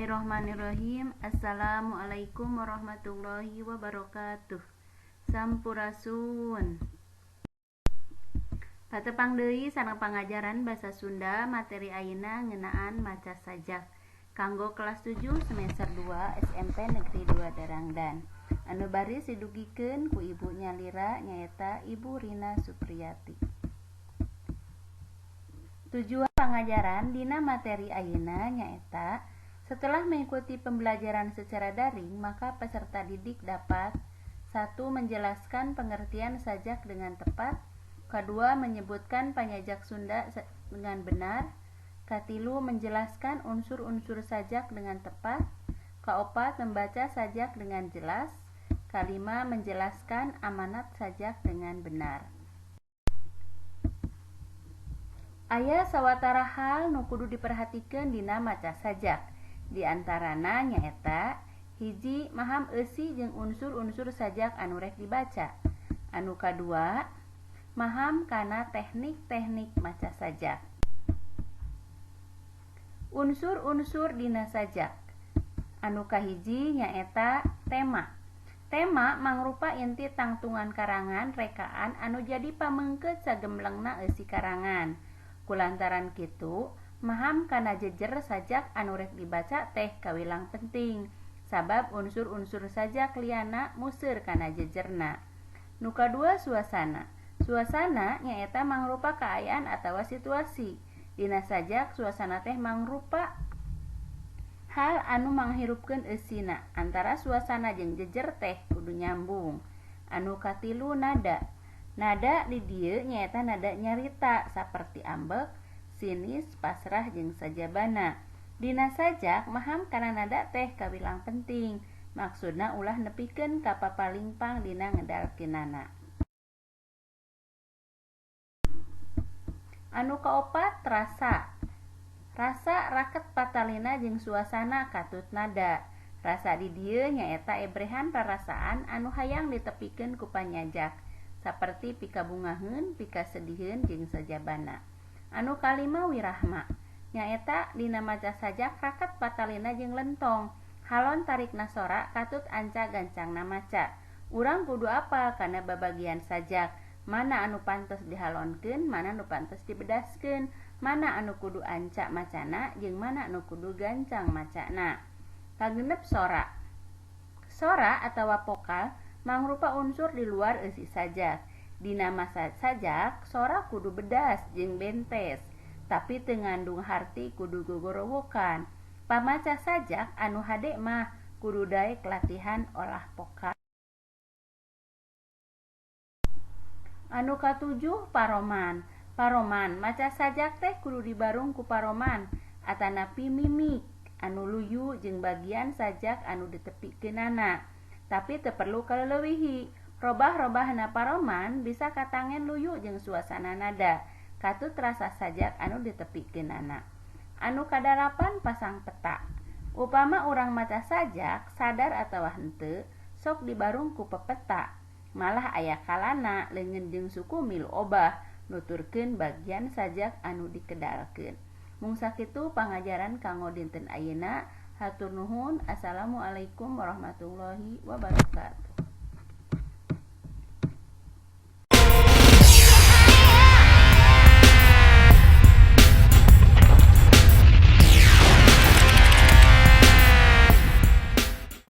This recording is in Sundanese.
Bismillahirrahmanirrahim. Assalamualaikum warahmatullahi wabarakatuh. Sampurasun. Patepang deui sareng pangajaran basa Sunda, materi ayeuna ngeunaan maca sajak kanggo kelas 7 semester 2 SMP Negeri 2 Darangdan. Anu baris didugikeun ku ibu nyalira, nyaeta Ibu Rina Supriyati. Tujuan pangajaran dina materi ayeuna nyaeta setelah mengikuti pembelajaran secara daring, maka peserta didik dapat: 1. Menjelaskan pengertian sajak dengan tepat. Kedua, menyebutkan panyajak Sunda dengan benar. Katilu, menjelaskan unsur-unsur sajak dengan tepat. Kaopat, membaca sajak dengan jelas. Kalima, menjelaskan amanat sajak dengan benar. Aya sawatara hal nu kudu diperhatikeun dina maca sajak. Di antarana nyaeta: hiji, maham eusi jeung unsur-unsur sajak anu rek dibaca. Anu kadua, maham kana teknik-teknik maca sajak. Unsur-unsur dina sajak. Anu kahiji nyaeta tema. Tema mangrupa inti tangtungan karangan rekaan anu jadi pameungkeut sagemblengna eusi karangan. Kulantaran kitu, maham kana jejer sajak anu rek dibaca teh kawilang penting, sabab unsur-unsur sajak liana museur kana jejerna. Nu kadua, suasana. Suasana nyaeta mangrupa kaayaan atawa situasi. Dina sajak, suasana teh mangrupa hal anu manghirupkeun eusina. Antara suasana jeung jejer teh kudu nyambung. Anu katilu, nada. Nada di dieu nyaeta nada nyarita saperti ambek, sinis, pasrah jeung sajabana. Dina sajak, maham kana nada teh kawilang penting. Maksudna, ulah nepikeun ka papalingpang dina ngedalkeunana. Anu kaopat, rasa. Rasa raket patalina jeung suasana katut nada. Rasa di dieu nyaeta ebrehan rarasaan anu hayang ditepikeun ku panyajak, saperti pikabungaheun, pikasediheun jeung sajabana. Anu kalima, wirahma. Nyaeta dina maca sajak raket patalina jeung lentong. Halon tarikna sora katut anca gancangna maca. Urang kudu apal kana babagian sajak, mana anu pantes dihalonkeun, mana anu pantes dibedaskeun, mana anu kudu anca macana jeung mana anu kudu gancang macana. Kagenep, sora. Sora atawa vokal mangrupa unsur di luar eusi sajak. Dina maca sajak, sora kudu bedas jeung bentes, tapi teu ngandung harti kudu gogorowokan. Pamaca sajak anu hade mah kudu daek latihan olah vokal. Anu katujuh, paroman. Paroman maca sajak teh kudu dibarung ku paroman atanapi mimik anu luyu jeung bagian sajak anu ditepikeunana, tapi teu perlu kaleulewihi. Robah-robahna paroman bisa katangen luyu jeung suasana nada katut rasa sajak anu ditepikeunana. Anu kadalapan, pasang peta. Upama urang maca sajak, sadar atawa henteu, sok dibarung ku pepeta. Malah aya kalana leungeun jeung suku milu obah nuturkeun bagian sajak anu dikedalkeun. Mung sakitu pangajaran kanggo dinten ayeuna. Hatur nuhun. Assalamualaikum warahmatullahi wabarakatuh.